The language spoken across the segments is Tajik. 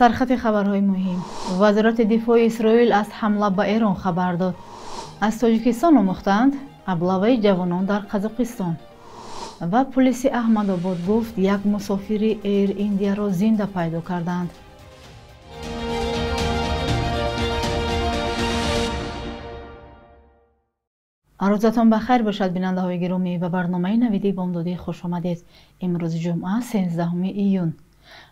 Сархати хабарҳои муҳим. Вазорати дифои Исроил аз ҳамла ба Эрон хабар дод. Аз Тоҷикистон омӯхтаанд аблаваи ҷавонон дар Қазоқистон. Ва пулиси Аҳмадобод гуфт, як мусофири Эйр Индияро зинда пайдо карданд. Рӯзатон ба хайр бошад, бинандаҳои гиромӣ, ба барномаи навиди бомдодӣ хуш омадед. Имрӯз ҷумъа, 13 июн.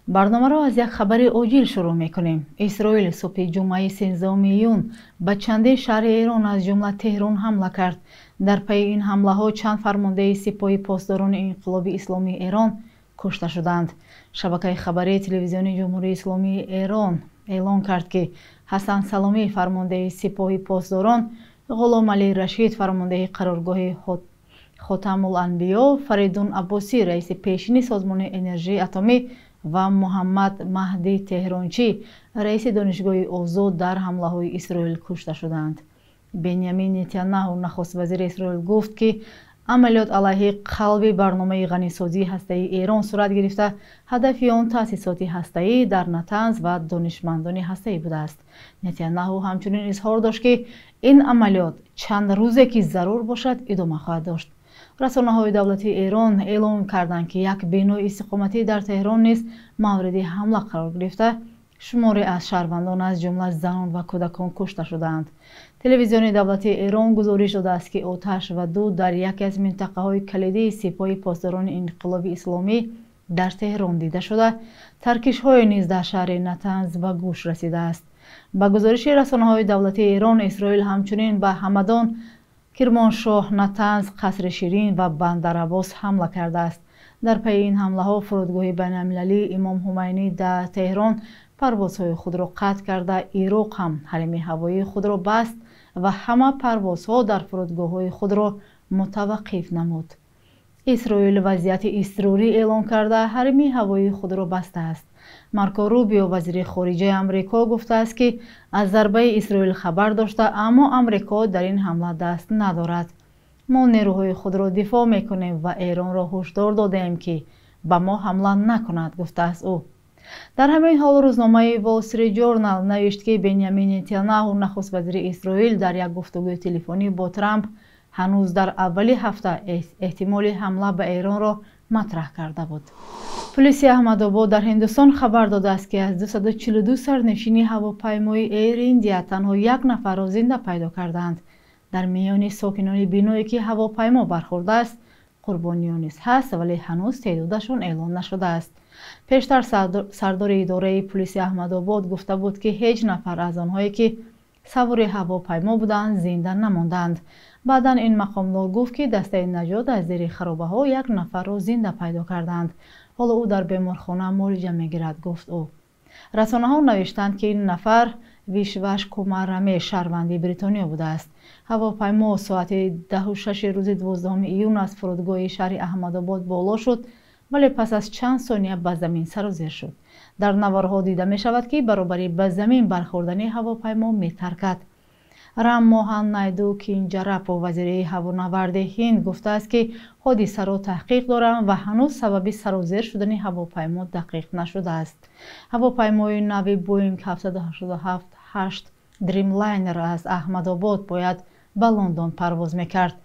Барномаро аз як хабари оҷил шурӯъ мекунем. Исроил субҳи ҷумъаи 13 июн ба чандин шаҳри Эрон, аз ҷумла Теҳрон, ҳамла кард. Дар пайи ин ҳамлаҳо чанд фармондеҳи сипоҳи посдорони инқилоби исломии Эрон кушта шуданд. Шабакаи хабарии телевизиони Ҷумҳурии Исломии Эрон эълон кард, ки Ҳасан Саломӣ, фармондеҳи сипоҳи посдорон, Ғуломалӣ Рашид, фармондеҳи қароргоҳи Хотамуланбиё, Фаридун Аббосӣ, раиси пешини созмони энержии атомӣ, ва Муҳаммад Маҳдӣ Теҳрончӣ, раиси донишгоҳи озод, дар ҳамлаҳои Исроил кушта шуданд. Бенямин Нетаняҳу, нахуствазири Исроил, гуфт, ки амалиёт алайҳи қалби барномаи ғанисозии ҳастаии Эрон сурат гирифта, ҳадафи он таъсисоти ҳастаӣ дар Натанз ва донишмандони ҳастаӣ будааст. Нетаняҳу ҳамчунин изҳор дошт, ки ин амалиёт чанд рӯзе ки зарур бошад идома хоҳад дошт. Расонаҳои давлатии Эрон эълон карданд, ки як бинои истиқоматӣ дар Теҳрон низ мавриди ҳамла қарор гирифта, шуморе аз шаҳрвандон, аз ҷумла занон ва кӯдакон, кушта шудаанд. Телевизиони давлатии Эрон гузориш додааст, ки оташ ва дуд дар яке аз минтақаҳои калидии сипоҳи посдорони инқилоби исломӣ дар Теҳрон дида шуда, таркишҳое низ дар шаҳри Натанз ба гӯш расидааст. Ба гузориши расонаҳои давлатии Эрон, Исроил ҳамчунин ба Ҳамадон, Кирмоншоҳ, Натанз, Қасри Ширин ва Бандарабос ҳамла кардааст. Дар пайи ин ҳамлаҳо фурудгоҳи байналмилалии Имом Ҳумайнӣ дар Теҳрон парвозҳои худро қатъ карда, Ироқ ҳам ҳарими ҳавоии худро баст ва ҳама парвозҳо дар фурудгоҳҳои худро мутаваққиф намуд. Исроил вазъияти изтирорӣ эълон карда, ҳарими ҳавоии худро бастааст. Марко Рубио, вазири хориҷаи Амрико, гуфтааст, ки аз зарбаи Исроил хабар дошта, аммо Амрико дар ин ҳамла даст надорад. Мо нерӯҳои худро дифоъ мекунем ва Эронро ҳушдор додаем, ки ба мо ҳамла накунад, гуфтааст ӯ. Дар ҳамин ҳол рӯзномаи Wall Street Journal навишт, ки Бенямин Нетаняҳу, нахуствазири Исроил, дар як гуфтугӯи телефонӣ бо Трамп ҳанӯз дар аввали ҳафта эҳтимоли ҳамла ба Эронро матраҳ карда буд. Пулиси Аҳмадобод дар Ҳиндустон хабар додааст, ки аз 242 сарнишини ҳавопаймои Эйр Индия танҳо як нафарро зинда пайдо кардаанд. Дар миёни сокинони биное, ки ҳавопаймо бархӯрдааст, қурбониён низ ҳаст, вале ҳанӯз теъдодашон эълон нашудааст. Пештар сардори идораи пулиси Аҳмадобод гуфта буд, ки ҳеҷ нафар аз онҳое, ки савори ҳавопаймо буданд, зинда намонданд. Баъдан ин мақомдор гуфт, ки дастаи наҷот аз зери харобаҳо як нафарро зинда пайдо карданд. Ҳоло ӯ дар беморхона муолиҷа мегирад, гуфт ӯ. Расонаҳо навиштанд, ки ин нафар Вишваш Кумар Рамеш, шаҳрванди Бритониё будааст. Ҳавопаймо соати 10:06 рӯзи 12 июн аз фурудгоҳи шаҳри Аҳмадобод боло шуд, вале пас аз чанд сония ба замин сарозер шуд. Дар наворҳо дида мешавад, ки баробари ба замин бархӯрдани ҳавопаймо метаркад. Рам Моҳан Найду Кинҷарапо, вазири ҳавонаварди Ҳинд, гуфтааст, ки ҳодисаро таҳқиқ доранд ва ҳанӯз сабаби сарозер шудани ҳавопаймо дақиқ нашудааст. Ҳавопаймои нави Боинг 787-8 Dreamliner аз Аҳмадобод бояд ба Лондон парвоз мекард.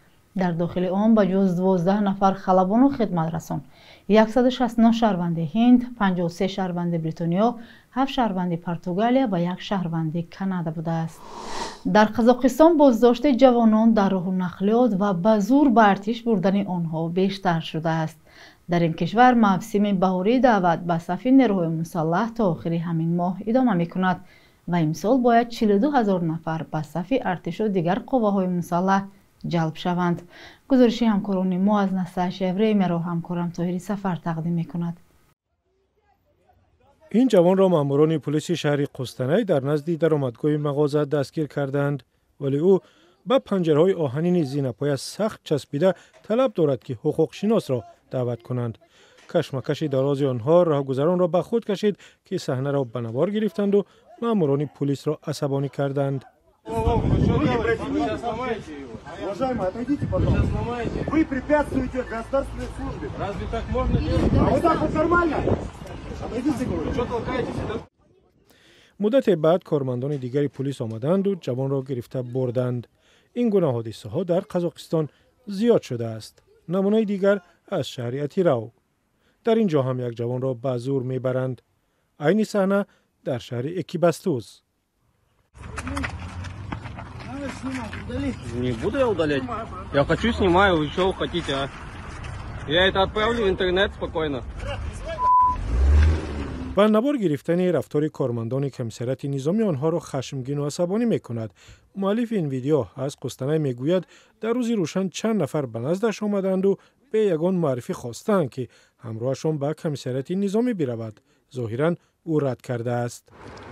Дар дохили он ба ҷуз 12 нафар халабону хидматрасон, 169 шаҳрванди Ҳинд, 53 шаҳрванди Бритониё, 7 шаҳрванди Португалия ва як шаҳрванди Канада будааст. Дар Қазоқистон боздошти ҷавонон дар роҳу нақлиёт ва ба зур ба артиш бурдани онҳо бештар шудааст. Дар ин кишвар мавсими баҳории даъват ба сафи нерӯҳои мусаллаҳ то охири ҳамин моҳ идома мекунад ва имсол бояд 42 ҳазор нафар ба сафи артишу дигар қувваҳои мусаллаҳ ҷалб шаванд. Гузориши ҳамкорони мо аз Настоящее Времяро ҳамкорам Тоҳири Сафар тақдим мекунад. Ин ҷавонро маъмурони пулиси шаҳри Қустанай дар назди даромадгоҳи мағоза дастгир карданд, вале ӯ ба панҷараҳои оҳанини зинапоя сахт часпида талаб дорад, ки ҳуқуқшиносро даъват кунанд. Кашмакаши дарози онҳо роҳгузаронро ба худ кашид, ки саҳнаро ба навор гирифтанду маъмурони пулисро асабонӣ карданд. Уважаемый, отойдите, пожалуйста. Вы препятствуете государственной службе. Разве так можно делать? А вот так вот нормально? Отойдите, говорю. Что толкаетесь? Муддате баъд кормандони дигари пулис омаданду ҷавонро гирифта бурданд. Ин гуна ҳодисаҳо дар Қазоқистон зиёд шудааст. Намунаи дигар аз шаҳри Атирав. Дар ин ҷо ҳам як ҷавонро ба зур мебаранд. Айни саҳна дар шаҳри Экибастуз. Не буду я удалять. Я хочу, снимаю, вы что хотите, а? Я это отправлю в интернет спокойно. Ба навор гирифтани рафтори кормандони комиссариати низомӣ онҳоро хашмгину асабонӣ мекунад. Муаллифи ин видео аз Қустанай мегӯяд, дар рӯзи рӯшан чанд нафар ба наздаш омаданду бе ягон муаррифӣ хостаанд, ки ҳамроҳашон ба комиссариати низомӣ биравад. Зоҳиран, ӯ рад кардааст.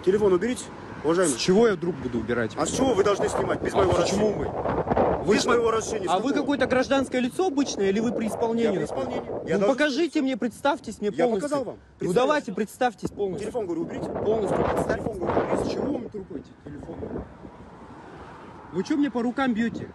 Телефон уберите, уважаемый. С чего я вдруг буду убирать? А с чего вы должны снимать? Без моего Почему разрешения. вы? Вы без моего разрешения. А вы какое-то гражданское лицо обычное или вы при исполнении? Я при исполнении. Я Ну должен- покажите мне, представьтесь мне Я полностью. показал вам. Ну Представился. давайте, представьтесь полностью. Телефон, говорю, уберите. Полностью представьтесь. Телефон, говорю, уберите. С чего вы мне трубаете телефон? Вы что мне по рукам бьете?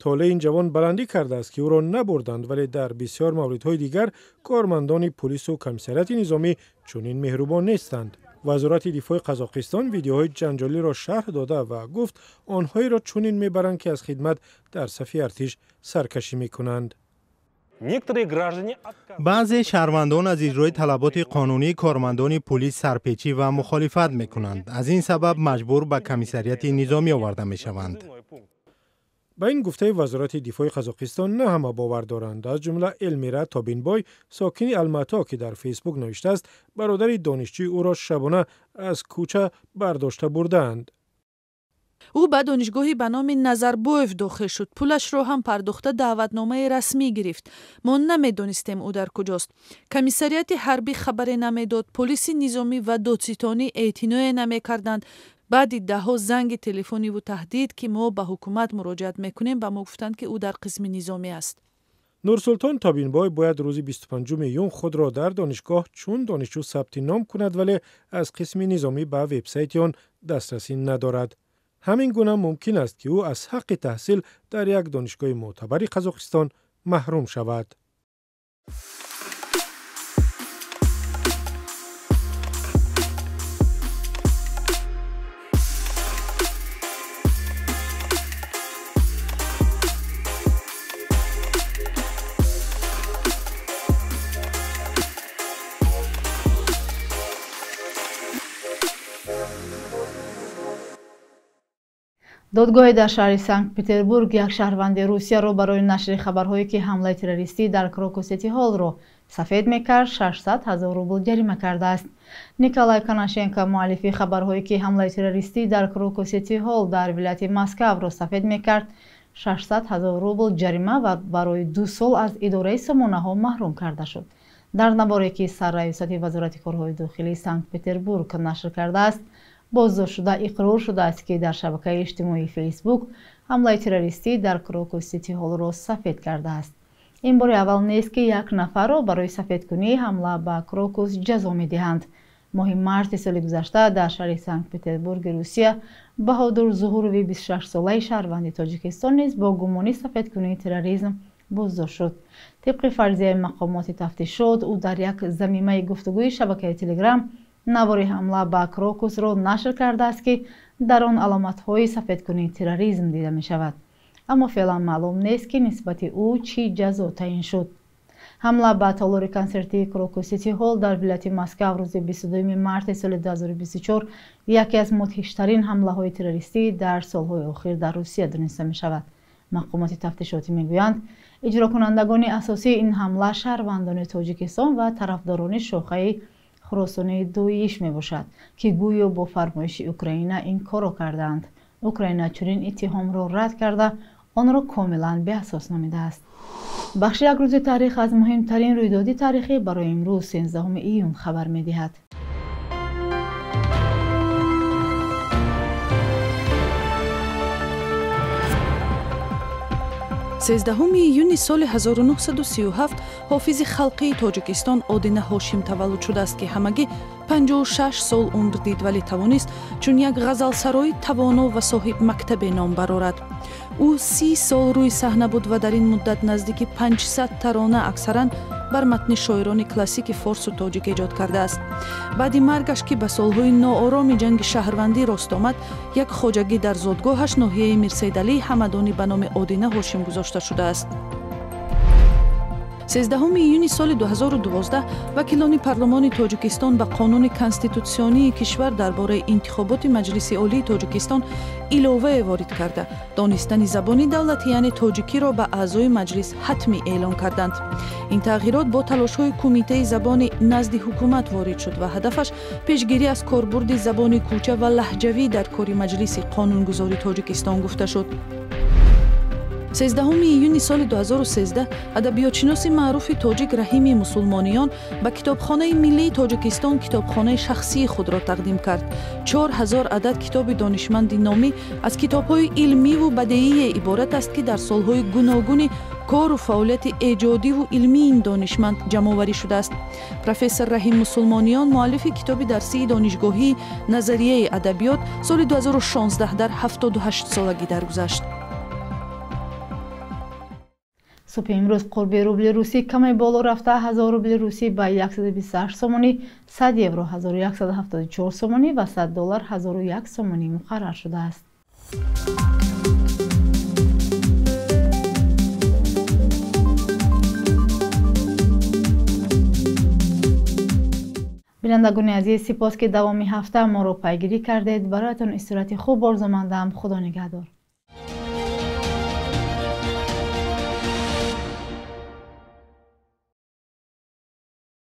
Толеи ин ҷавон баландӣ кардааст, ки ӯро набурданд, вале дар бисёр мавридҳои дигар кормандони пулису комиссариати низомӣ чунин меҳрубон нестанд. Вазорати дифои Қазоқистон видеоҳои ҷанҷолиро шарҳ дода ва гуфт, онҳоеро чунин мебаранд, ки аз хидмат дар сафи артиш саркашӣ мекунанд. Некоторые граждане Баъзе шаҳрвандон аз иҷрои талаботи қонунии кормандони пулис сарпечӣ ва мухолифат мекунанд. Аз ин сабаб маҷбур ба комиссариати низомӣ оварда мешаванд. Ба ин гуфтаи Вазорати дифои Қазоқистон на ҳама бовар доранд, аз ҷумла Элмира Тобинбой, сокини Алмато, ки дар Фейсбук навиштааст, бародари донишҷӯи ӯро шабона аз кӯча бардошта бурдаанд. Ӯ ба донишгоҳи ба номи Назарбоев дохил шуд, пулашро ҳам пардохта, даъватномаи расмӣ гирифт. Мо намедонистем, ӯ дар куҷост. Комиссариати ҳарбӣ хабаре намедод, полиси низомӣ ва додситонӣ эътиное намекарданд. Баъди даҳҳо занги телефониву таҳдид, ки мо ба ҳукумат муроҷиат мекунем, ба мо гуфтанд, ки ӯ дар қисми низомӣ аст. Нурсултон Тобинбой бояд рӯзи 25 июн худро дар донишгоҳ чун донишҷӯ сабти ном кунад, вале аз қисми низомӣ ба вебсайти он дастрасӣ надорад. Ҳамин гуна мумкин аст, ки ӯ аз ҳаққи таҳсил дар як донишгоҳи мӯътабари Қазоқистон маҳрум шавад. Додгоҳе дар шаҳри Санкт Петербург як шаҳрванди Русияро барои нашри хабарҳое, ки ҳамлаи террористӣ дар Крокус Сити Ҳоллро сафед мекард, 600 ҳазор рубл ҷарима кардааст. Николай Конашенко, муаллифи хабарҳое, ки ҳамлаи террористӣ дар Крокус Сити Ҳолл дар вилояти Москавро сафед мекард, 600 ҳазор рубл ҷарима ва барои 2 сол аз идораи сомонаҳо маҳрум карда шуд. Дар наворе, ки сарраёсати Вазорати корҳои дохилии Санкт Петербург нашр кардааст, боздоштшуда иқрор шудааст, ки дар шабакаи иҷтимоии Фейсбук ҳамлаи террористӣ дар Крокус Сити Ҳоллро сафед кардааст. Ин бори аввал нест, ки як нафарро барои сафедкунии ҳамла ба Крокус ҷазо медиҳанд. Моҳи марти соли гузашта дар шаҳри Санкт Петербурги Русия Баҳодур Зуҳурови 26-солаи шаҳрванди Тоҷикистон низ бо гумони сафедкунии терроризм боздошт шуд. Тибқи фарзияи мақомоти тафтишот, ӯ дар як замимаи гуфтугӯи шабакаи Телеграм навори ҳамла ба Крокусро нашр кардааст, ки дар он аломатҳои сафедкунии терроризм дида мешавад. Аммо феълан маълум нест, ки нисбати ӯ чӣ ҷазо таъин шуд. Ҳамла ба толори консертии Крокус Сити Ҳолл дар вилояти Москав рӯзи 22 марти соли 2024 яке аз мудҳиштарин ҳамлаҳои террористӣ дар солҳои охир дар Русия дониста мешавад. Мақомоти тафтишотӣ мегӯянд, иҷрокунандагони асосии ин ҳамла шаҳрвандони Тоҷикистон ва тарафдорони шохаи Хуросони Доиш мебошад, ки гӯё бо фармоиши Украина ин корро кардаанд. Украина чунин иттиҳомро рад карда, онро комилан беасос номидааст. Бахши «Як рӯзи таърих» аз муҳимтарин рӯйдоди таърихӣ барои имрӯз, 13 июн, хабар медиҳад. 13 июни соли 1937 ҳофизи халқии Тоҷикистон Одина Ҳошим таваллуд шудааст, ки ҳамагӣ 56 сол умр дид, вале тавонист чун як ғазалсарои тавоно ва соҳиб мактабе ном барорад. Ӯ 30 сол рӯи саҳна буд ва дар ин муддат наздики 500 тарона, аксаран Бар матни шоирони классики форсу тоҷик эҷод кардааст. Баъди маргаш, ки ба солҳои ноороми ҷанги шаҳрвандӣ рост омад, як хоҷагӣ дар зодгоҳаш, ноҳияи Мирсайдалии Ҳамадонӣ, ба номи Одина Ҳошим гузошта шудааст. 13 июни соли 2012 вакилони парлумони Тоҷикистон ба қонуни конститутсионии кишвар дар бораи интихоботи Маҷлиси Олии Тоҷикистон иловае ворид карда, донистани забони давлатӣ, яъне тоҷикиро, ба аъзои маҷлис ҳатмӣ эълон карданд. Ин тағйирот бо талошҳои Кумитаи забони назди ҳукумат ворид шуд ва ҳадафаш пешгирӣ аз корбурди забони кӯча ва лаҳҷавӣ дар кори Маҷлиси қонунгузори Тоҷикистон гуфта шуд. 13 июни соли 2013 адабиётшиноси маъруфи тоҷик Раҳими Мусулмониён ба Китобхонаи миллии Тоҷикистон китобхонаи шахсии худро тақдим кард. 4000 адад китоби донишманди номӣ аз китобҳои илмиву бадеие иборат аст, ки дар солҳои гуногуни кору фаъолияти эҷодиву илмии ин донишманд ҷамъоварӣ шудааст. Профессор Раҳим Мусулмониён, муаллифи китоби дарсии донишгоҳии «Назарияи адабиёт», соли 2016 дар 78 солагӣ даргузашт. Субҳи имрӯз қурби рубли русӣ каме боло рафта, 1000 рубли русӣ ба 128 сомонӣ, 100 евро 1174 сомонӣ ва 100 доллар 1001 сомонӣ муқаррар шудааст. Бинандагони азиз, сипос, ки давоми ҳафта моро пайгирӣ кардед. Бароятон истироҳати хуб орзумандам. Худо нигаҳдор.